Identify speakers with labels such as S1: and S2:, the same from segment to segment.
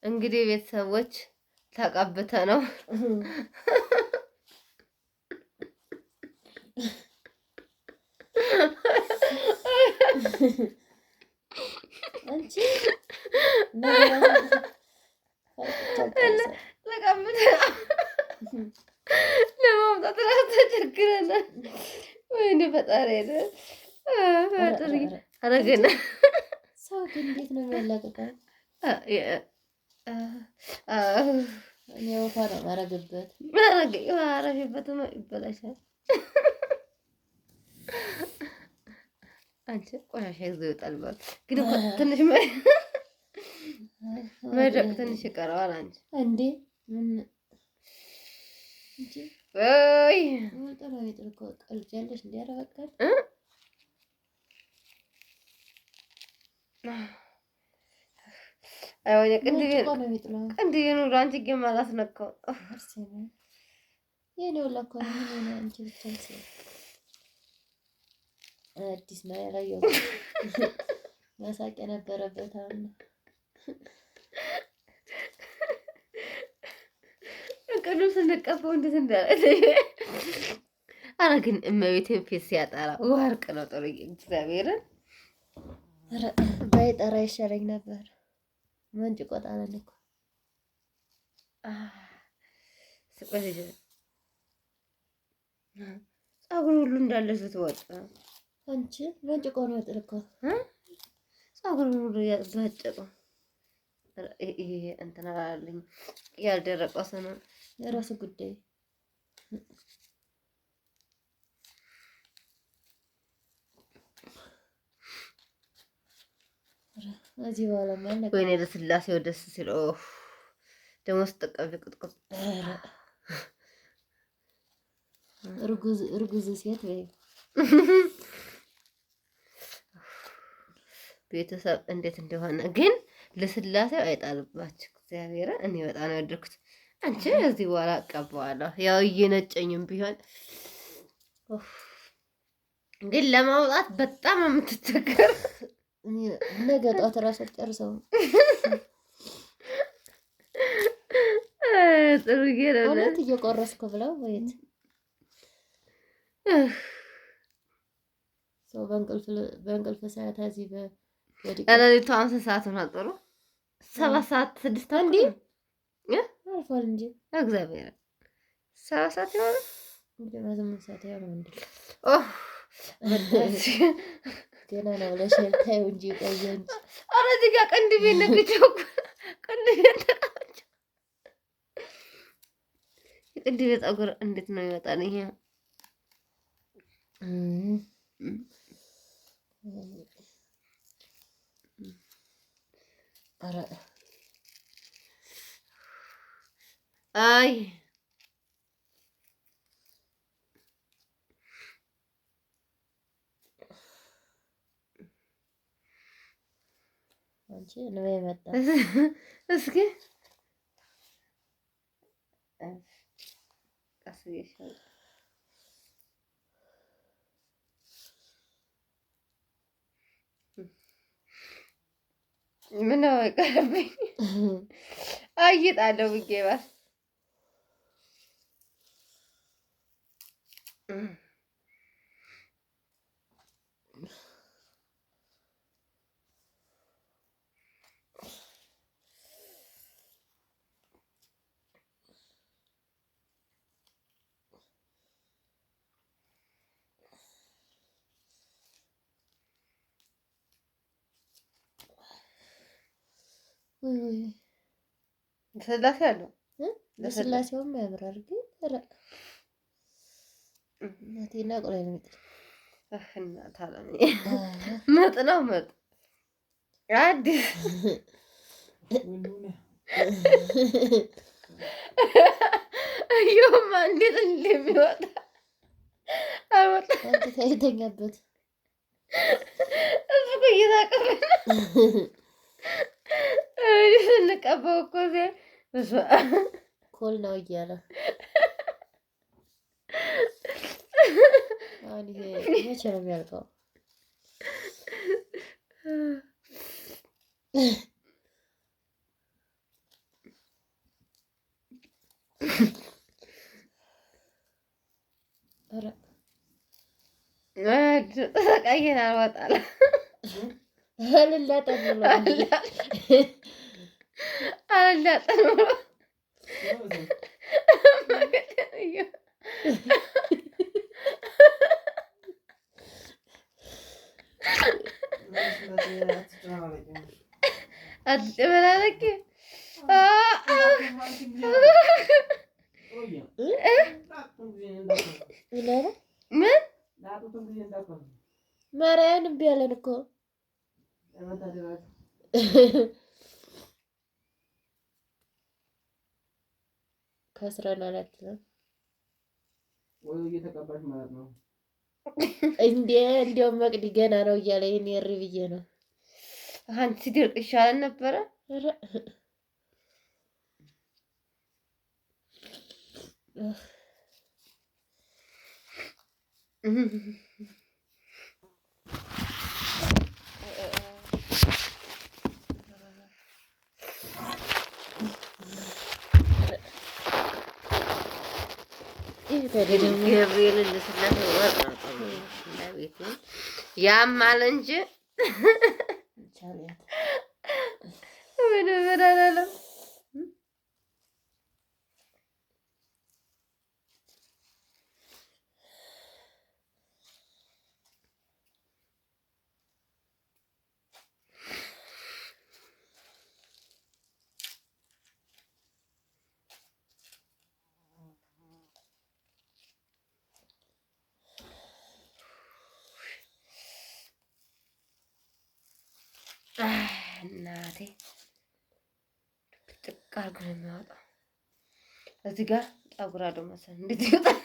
S1: እንግዲህ ቤተሰቦች ተቀብተ ነው
S2: አንቺ
S1: ለማምጣት እራሱ ተቸግረናል። ወይኔ ፈጣሪ አረገና
S2: ሰው ግን እንዴት ነው የሚያላቅቀው? እኔ ውሃ ነው የማረግበት።
S1: አረፊበት ይበላሻል። አንቺ ቆሻሻ ይዞ ይወጣል። ግን ትንሽ መድረቅ ትንሽ ይቀረዋል። አንቺ
S2: እንዴ ምን
S1: ወይ ቅንድቤን ሁሉ አንቺ ግን አላስነካው።
S2: አዲስ ነው ያላየሁት። መሳቅ የነበረበት አሁን ነው።
S1: ቅዱም ስንቀባው እንዴት እንዳለ። ኧረ ግን እመቤቴን ፊት ሲያጠራ ወርቅ ነው። ጥሩ እግዚአብሔርን
S2: ባይጠራ ይሻለኝ ነበር። መንጭ ቆጣለን እኮ
S1: ፀጉር ሁሉ እንዳለ ስትወጣ
S2: አንቺ መንጭቆ ነው ጥልኮ
S1: ፀጉር ሁሉ ያባጨቀው ይሄ እንትን አላለኝ ያልደረቀው ሰው ነው
S2: የራሱ ጉዳይ። እዚህ በኋላ
S1: ወይኔ ለስላሴው ደስ ሲል ደግሞ ስትቀቢ ቁጥቁጥ
S2: እርጉዝ ሴት ወይ
S1: ቤተሰብ እንዴት እንደሆነ ግን ለስላሴው አይጣልባችሁ እግዚአብሔር። እኔ በጣም ነው ያደርኩት። አንቺ እዚህ በኋላ አቀባዋለሁ። ያው እየነጨኝም ቢሆን ግን ለማውጣት በጣም የምትቸገር
S2: ነገ ጠዋት እራሱ አትጨርሰውም።
S1: ጥሩ
S2: እውነት እየቆረስኩ ብለው ወይት ሰው በእንቅልፍ ሰዓት እዚህ
S1: ሌሊቱ አሁን ስንት ሰዓት ሆኗል? ጥሩ 7 ሰዓት 6
S2: እንዲ አልፏል እንጂ
S1: እግዚአብሔር 7 ሰዓት ይሆናል።
S2: 8 ሰዓት ይሆናል እንዴ? ገና ነው ብለሽ ታየው እንጂ ቆየ እንጂ።
S1: ኧረ እዚህ ጋር ቅንድቤን ነግቼው ቅንድቤን ተቃቸው። የቅንድቤ ፀጉር እንዴት ነው ይወጣል? ይሄ አይ
S2: አንቺ ነው የመጣ።
S1: እስኪ ምነው ይቀርብኝ አይጣለሁ ብዬ ባስ ስላሴ አለው።
S2: ለስላሴውም ያምራል ግን እናቴና ቆላይ ነው የሚጥል
S1: እናት አለም ምጥ ነው ምጥ አዲስ እየውማ እንዴት እንደሚወጣ
S2: አንተ ተኛበት።
S1: እሱ እኮ እየሳቀብን ስንቀባው እኮ
S2: ኮል ነው እያለ አሁን ይሄ መቼ ነው የሚያልቀው?
S1: ተሰቃየን። አልወጣለ
S2: አልላጠን ብሎ
S1: አልላጠን ብሎ አትጨመላለቂ። ምን
S2: ማርያምን እምቢ አለን እኮ። ከስረናል አትልም
S3: እየተቀባሽ ማለት ነው
S2: እንዴ? እንዲያውም መቅዲ ገና ነው እያለ ይሄን እሪ ብዬ ነው።
S1: አንቺ ሲደርቅ ይሻላል ነበረ። ገብርኤልን ልስላሴ ወርቅ ነው ያማል እንጂ ምን አላለም። እናቴ ጥቅ አድርጎ ነው የሚያወጣው። እዚህ ጋር ጠጉር አለው መሰለኝ። እንዴት ይወጣል?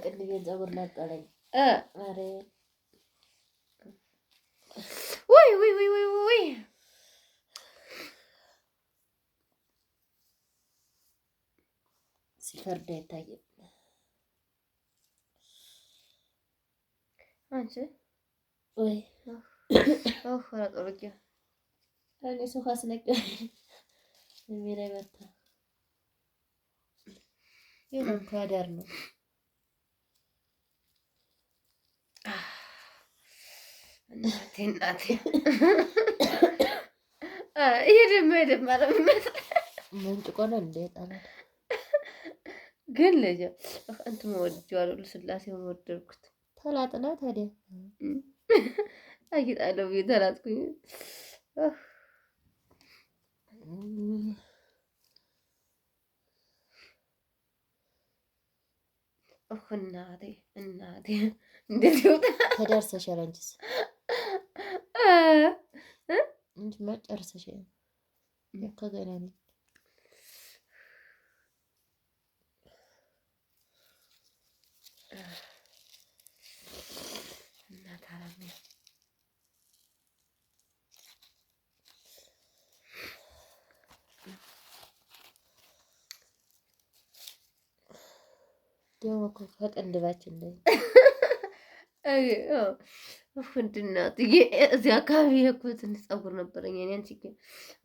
S2: ቅንድቤን ፀጉር ነቀለኝ።
S1: ውይ ውይ ውይ ውይ ውይ
S2: ሲፈርድ አይታይም።
S1: አንቺ
S2: ወይ
S1: ኧረ
S2: እኔ ሰው ካስነቀለኝ እሜ ላይ መታ። ይህ ከዳር ነው።
S1: እናቴ እናቴ፣ ይሄ ደግሞ የደማ ነው የሚመስለው።
S2: መንጭቆ ነው እንደ ጣላት
S1: ግን ልጅ እንትን ወድጄዋለሁ፣ ልስላሴውን ወደድኩት።
S2: ተላጥና ታዲያ
S1: አጊጣለሁ ብዬ ተላጥኩኝ። እናቴ እናቴ፣ እንዴት ይወጣ?
S2: ተዳርሰሻል። አንቺስ እንጂማ ጨርሰሻል እኮ ገና ነኝ።
S1: እናት አለሜ
S2: ደግሞ እኮ ከቅንድባችን ላይ
S1: ምንድን እዚህ አካባቢ እኮ ትንሽ ፀጉር ነበረኝ እኔ። አንቺ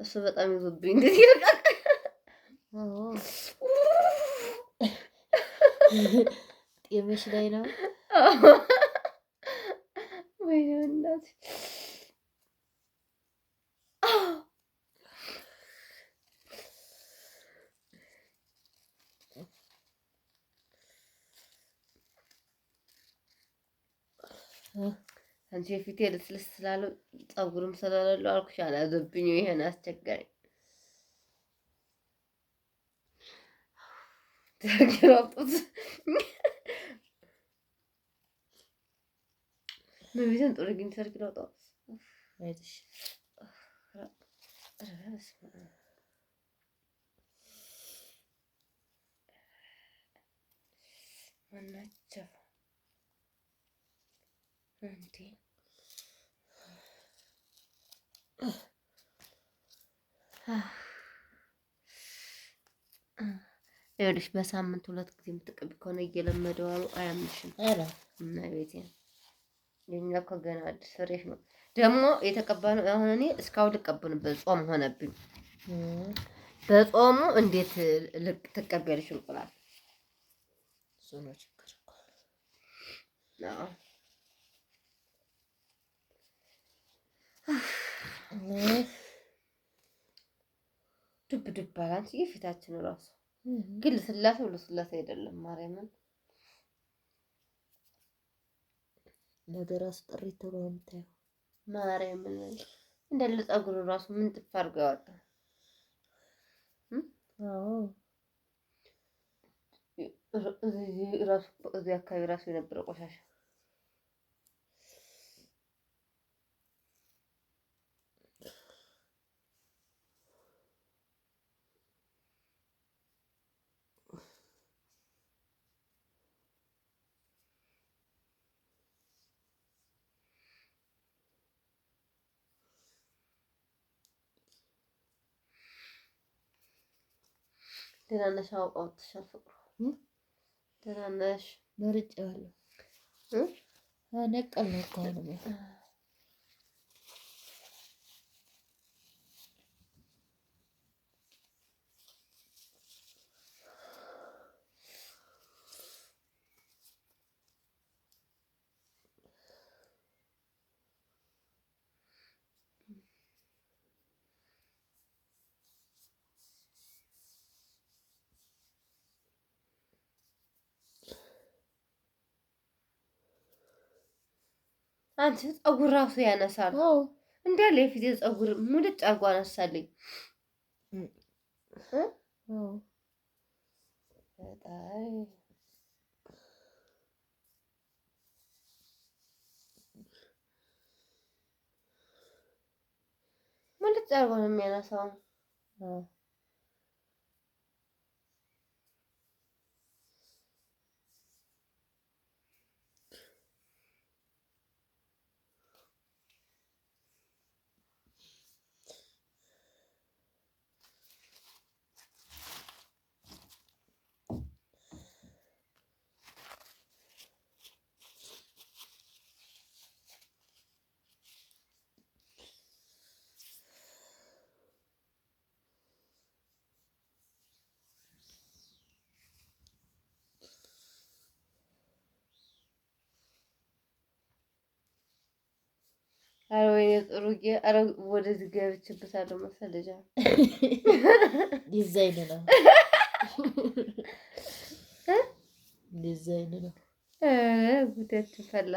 S1: እሱ በጣም ይዞብኝ እንዴት ይልቃል።
S2: ጤምሽ ላይ ነው
S1: ወይ እናቴ። አንቺ የፊቴ ልስልስ ስላለው ፀጉርም ስለሌለው አልኩሽ አልያዘብኝም። ይሄን አስቸጋሪ ተገራጡት በቤትን ጥሩ ግን ሰርግ ለውጣው
S2: አይዞሽ።
S1: ማናቸው እንዴ? ይኸውልሽ በሳምንት ሁለት ጊዜ የምትቀቢ ከሆነ እየለመደው አሉ አያምሽም።
S2: ኧረ
S1: እና ቤቴ የኛ እኮ ገና አዲስ fresh ነው ደግሞ የተቀባ ነው። አሁን እኔ እስካሁን ልቀብንበት ጾም ሆነብኝ። በጾሙ እንዴት ትቀቢያለሽ እንቁላል?
S2: ነው ችግር እኮ።
S1: አዎ። ዱብ ዱብ አለ። አንቺ ፊታችን ራሱ ግን ልስላሴው ልስላሴ አይደለም። ማርያምን
S2: ነገ ራሱ ጥሪት ብሎ ነው የምታየው።
S1: ማርያምን እንዳለ ፀጉሩ ራሱ ምን ጥፍ አድርጎ ያወጣ።
S2: አዎ።
S1: እዚህ ራሱ እዚህ አካባቢ ራሱ የነበረ ቆሻሻ። ደህና ነሽ? አውጥተሻል ፍቅሩ? ደህና ነሽ?
S2: መርጬዋለሁ። ነቀል ነው እኮ አሁንም ያው።
S1: አንቺ ፀጉር ራሱ ያነሳል።
S2: አዎ።
S1: እንዳለ የፊቴ ፀጉር ሙልጭ አድርጎ አነሳልኝ።
S2: አዎ።
S1: በጣም ሙልጭ አድርጎ ነው የሚያነሳው።
S2: አዎ።
S1: ኧረ ወይኔ ጥሩዬ፣ ኧረ ወደዚህ ገብቼበታለሁ መሰለኝ።
S2: ዲዛይን ነው፣ ዲዛይን ነው።
S1: ኧረ ጉዳችን ፈላ።